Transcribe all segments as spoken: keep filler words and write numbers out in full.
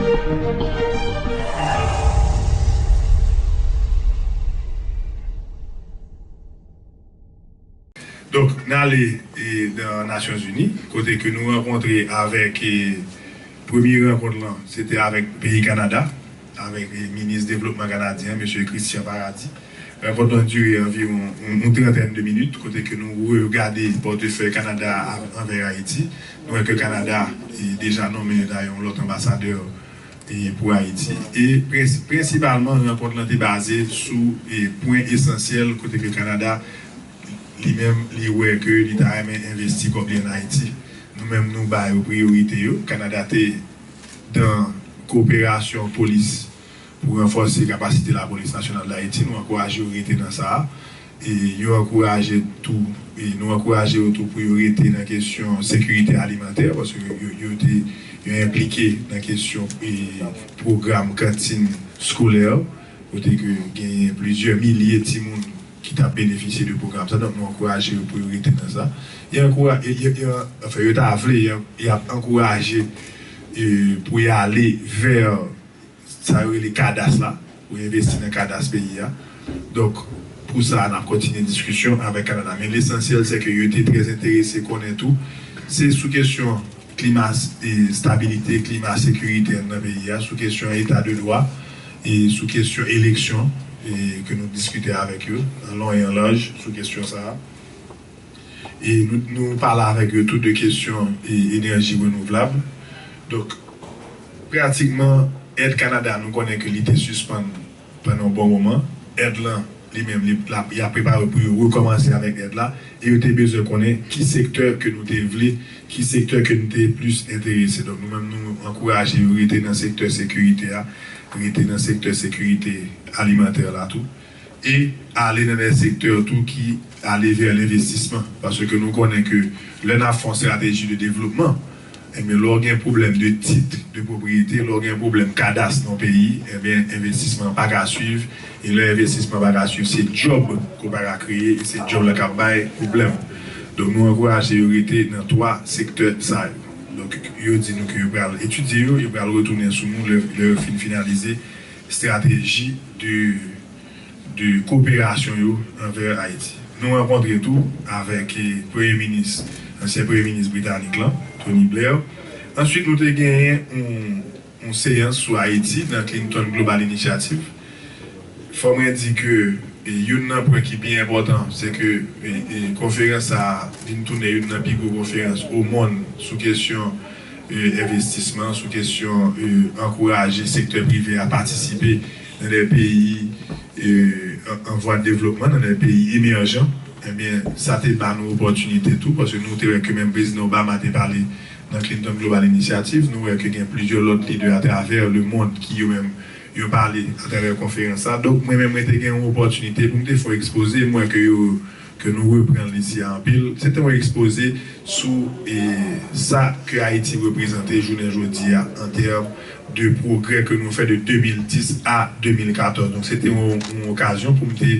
Donk, n ale, e, nan Nasyonzini, kote ke nou rankontre avèk, e, premye rankont lan, se te avèk peyi Kanada, avèk, e, minis devlopman kanadyen, mesye Christian Paradis. Rankont lan dire anviwon yon, yon trantèn de minit, kote ke nou regade pòtefèy Kanada a, anvè Ayiti. Nou wè ke Kanada, e, deja nonmen dayè yon lòt anbasadè e, pou Ayiti. E prens-, prensipalman, rankont lan te baze sou, e, pwen esansyèl kote ke Kanada, li menm, li wè ke li ta renmen envesti kòb li ann Ayiti. Nou menm, nou ba yo priyorite yo. Kanada te dan koperasyon polis pou ranfòse kapasite Lapolis Nasyonal d Ayiti. Nou ankouraje yo rete nan sa a. E yo ankouraje tou, e nou ankouraje yo tou pou yo rete nan kesyon sekirite alimantè, paske yo, yo, yo te, yo enplike nan kesyon, e, pwogram kantin skolè, kote ke genyen plizyè milye timoun ki t ap benefisye de pwogram sa. Donk, nou ankouraje yo pou yo rete nan sa. E ankoura-, e, e, e, anfen, yo ta vle, y ap, y ap ankouraje, e, pou y ale vè sa yo rele kadas la, pou envesti nan kadas peyi a. Donk, pou sa, n ap kontinye diskisyon avèk Kanada. Men lesansyèl, se ke yo te trè enterese konnen tou, se sou kesyon klima, e, stabilite, klima sekirite nan peyi a, sou kesyon eta de dwa, e sou kesyon eleksyon, e ke nou diskite avèk yo, an lon e an laj, sou kesyon sa a. E nou, nou pale avèk yo tou de kesyon, e, enèji renouvlab. Donk, pratikman, èd Kanada, nou konnen ke li te sispann pandan yon bon moman. Èd lan, li menm, li, l ap, y ap prepare pou yo rekòmanse avèk èd la. E yo te bezwen konnen ki sektè ke nou te vle, ki sektè ke nou te plis enterese. Donk, nou menm, nou ankouraje yo rete nan sektè sekirite a, rete nan sektè sekirite alimantè la tou. E ale nan de sektè tou ki ale vè lenvestisman. Paske nou konnen ke lè n ap fè yon estrateji de devlopman, ebyen, lè w gen pwoblèm de tit de pwopriyete, lè w gen pwoblèm kadas nan yon peyi, ebyen, envestisman pa ka swiv. E lè envestisman pa ka swiv, se djòb ke w pa ka kreye, e se djòb la k ap bay pwoblèm. Donk, nou ankouraje yo rete nan twa sektè sa yo. Donk, yo di nou ke yo pral etidye yo, yo pral retounen sou nou lè, lè yo fin finalize estrateji de de koperasyon yo anvè Ayiti. Nou rankontre tou avèk, e, Premye Minis, ansyen Premye Minis britanik lan, Tony Blair. Answit, nou te genyen yon, yon seyans sou Ayiti nan Clinton Global Initiative. Fò mwen di ke, e, youn nan pwen ki pi enpòtan, se ke, e, e, konferans sa a vin tounen youn nan pi gwo konferans o monn sou kesyon, e, envestisman, sou kesyon, e, ankouraje sektè prive a patisipe nan de peyi, e, an, an vwa de devlopman, nan de peyi emèjan, ebyen, sa te ba nou opòtinite tou, paske nou te wè ke menm Prezidan Obama te pale nan Clinton Global Initiative, nou wè ke gen plizyè lòt lidè atravè lemonn ki yo menm, yo pale atravè konferans sa. Donk, mwen menm, mwen te gen yon opòtinite pou m te fè yon ekspoze, m wè ke yo, ke nou reprann li isi a anpil. Se te yon ekspoze sou, e, sa ke Ayiti reprezante jounen jodi a an tèm de pwogrè ke nou fè de de mil dis a de mil katòz. Donk, se te yon, yon okazyon pou m te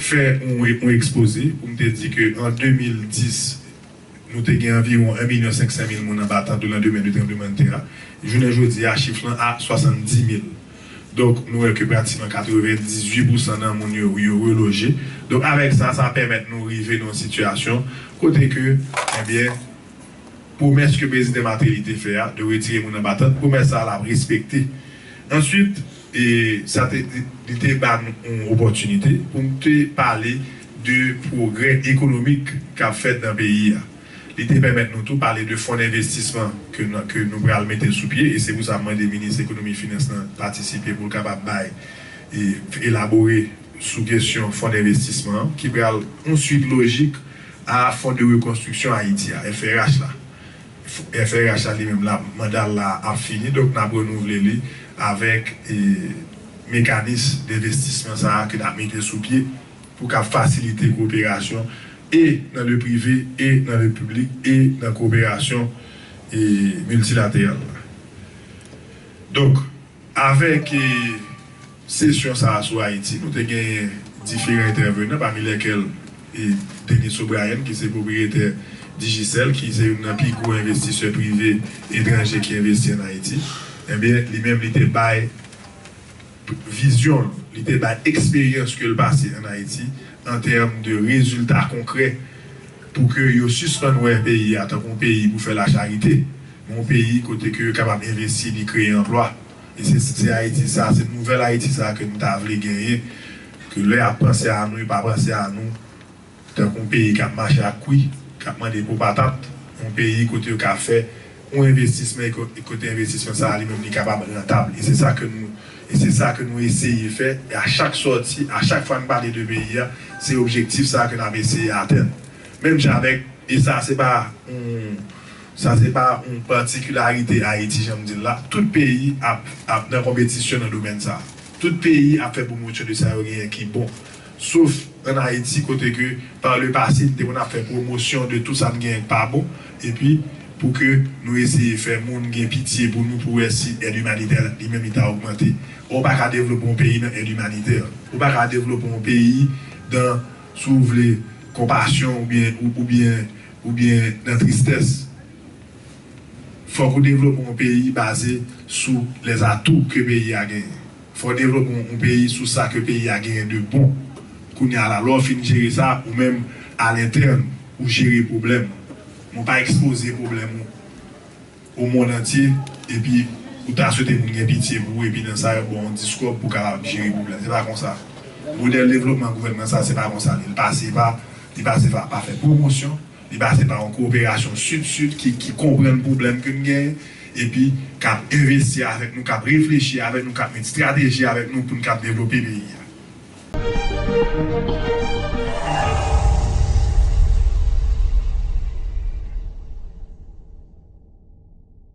fè yon, yon ekspoze, pou m te di ke an de mil dis, nou te gen anviwon en milyon senk san mil moun anba tant de landemen de tranblemanntè a. Jounen jodi a, chif lan a swasanndis mil. Donk, nou wè ke pratikman katrevendizuit pousan nan moun yo, yo reloje. Donk, avèk sa, sa pèmèt nou rive nan yon sitiyasyon kote ke, ebyen, pwomès ke Prezidan Martelly te fè a, de retire moun anba tant, pwomès sa a l ap respekte. Answit, e, sa te, li te ba n yon opòtinite pou n te pale de pwogrè ekonomik k ap fèt nan peyi a. Li te pèmèt nou tou pale de fon envestisman ke n, ke nou pral mete sou pye, e se pou sa m mande Minis Ekonomi Finans lan patisipe pou l kapab bay e elabore sou kesyon fon envestisman an, ki pral yon swit lojik a Fon de Rekonstriksyon Ayiti a, F R H la. F R H la li menm la, manda l la ap fini, donk n ap renouvle li avèk, e, mekanis denvestisman sa a ke n ap mete sou pye pou k ap fasilite koperasyon e nan le prive, e nan le piblik, e nan koperasyon, e, miltilateral la. Donk, avèk, e, sesyon sa a sou Ayiti, nou te genyen diferan entèvenan, pami lèkèl, e, Dennis O'Brien, ki se pwopriyetè Digicel, ki se youn nan pi gwo envestisè prive etranje ki envesti ann Ayiti. Ebyen, li menm, li te bay vizyon l, li te bay eksperyans ke l pase ann Ayiti, an tèm de rezilta konkrè, pou ke yo sispann wè peyi a tankou yon peyi pou fè lacharite, men yon peyi kote ke yo kapab envesti, li kreye anplwa. E se, se Ayiti sa, se nouvèl Ayiti sa ke nou ta vle genyen, ke lè y ap panse a nou, yo pa panse a nou tankou yon peyi k ap mache ak kwi, k ap mande po patat, yon peyi kote yo ka fè yon envestisman, e ko-, e kote envestisman sa a li menm li kapab rantab. E se sa ke nou, e se sa ke nou eseye fè. E a chak sòti, a chak fwa nou pale de peyi a, se objektif sa a ke n ap eseye atenn. Menm jan avèk, e sa se pa yon, sa se pa yon patikilarite Ayiti, jan m di l la. Tout peyi ap, ap nan konpetisyon nan domèn sa a. Tout peyi ap fè pwomosyon de sa yo genyen ki bon. Sof ann Ayiti, kote ke, pa le pase, n te konn ap fè pwomosyon de tout sa n genyen k pa bon, epi pou ke nou eseye fè moun gen pitye pou nou, pou wè si èd imanitè li menm li ta ogmante. Ou pa ka devlope yon peyi nan èd imanitè. Ou pa ka devlope yon peyi nan, si w vle, konpasyon oubyen, ou, oubyen, oubyen nan tristès. Fòk ou devlope yon peyi baze sou lèzatou ke peyi a genyen. Fò w devlope yon, yon peyi sou sa ke peyi a genyen de bon. Kounye a la, lè w fin jere sa, ou menm, alentèn, ou jere pwoblèm. Men w pa ekspoze pwoblèm ou o mond antye, epi ou ta swete moun gen pitye pou ou, epi nan sa, yo ba w yon diskò pou w kapab jere pwoblèm. Se pa konsa. Modèl devlopman gouvènman sa, se pa konsa li ye. Li pase pa, li pase pa, pa fè pwomosyon, li pase pa yon kowoperasyon sid-sid ki, ki konprann pwoblèm ke n genyen, epi k ap envesti avèk nou, k ap reflechi avèk nou, k ap met estrateji avèk nou pou n kab devlope peyi a.